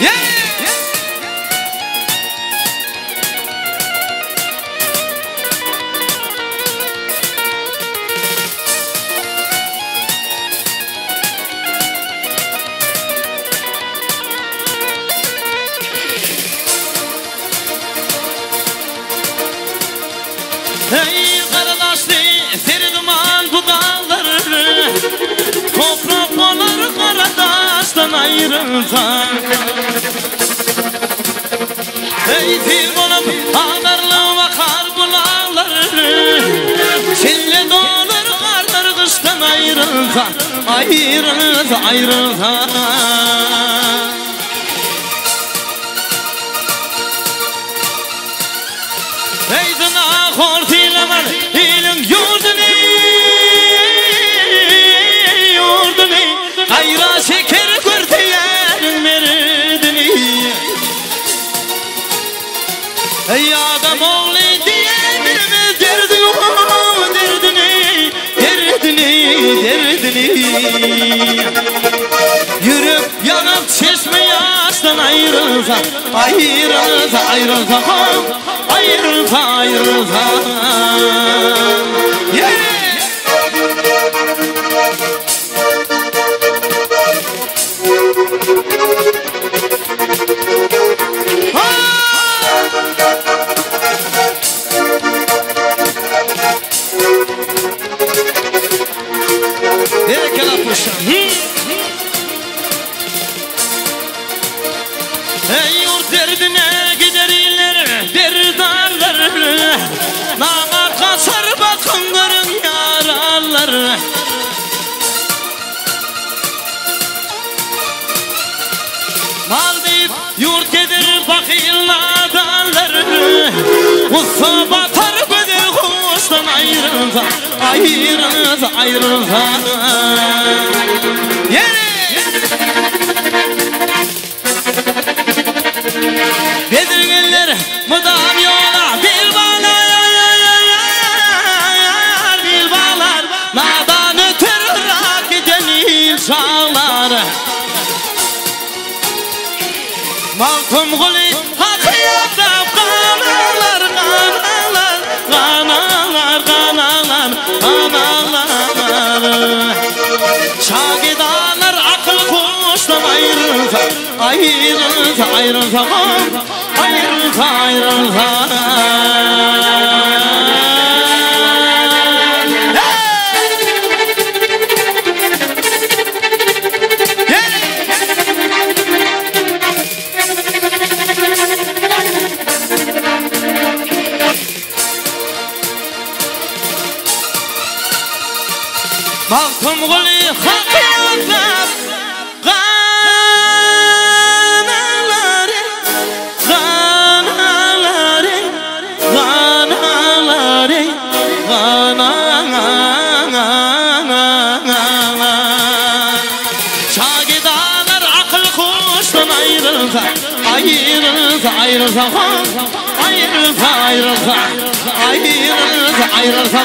Yeah! Eý gardaşly seri duman bu daglar Toprak bolar gara daşdan aýrylsa Eý sil bolup agdarlyp akar bulaklar Çille dolar garlar gyşdan aýrylsa Aýrylsa aýrylsa Eý zyna hor sylaman iliň ýurduny, ýurduny, Gaýra şeker görse ýäriň merdini. Eý adam ogly diýen bilmez derdini, derdini, derdini, derdini. Ýürek ýanyp çeşme ýaşdan aýrylsa, aýrylsa, aýrylsa, aýrylsa, aýrylsa. Yeah! Berekella puşa. Ey yurt derdine gider iller derdarlar. Namart kaçar bakın görün yaralar. Mal deyip yurt gider fakir nadanlar. Usta batar göze kuştan ayrılsa, ayrılsa, ayrılsa. Yeah! Bedirginler mudam yola bil bağlar, bil bağlar. Nadan öter ırak giden il çağlar. Magtymguly hakyýatda ganalar, ganalar, ganalar, ganalar, ganalar. Şagidalar akyl kuşdan aýrylsa, aýrylsa, aýrylsa, aýrylsa, aýrylsa. Magtymguly hakyýatda ganalar, ganalar, ganalar, ganalar. Şagidalar akyl kuşdan aýrylsa, aýrylsa, aýrylsa, aýrylsa, aýrylsa, aýrylsa, aýrylsa,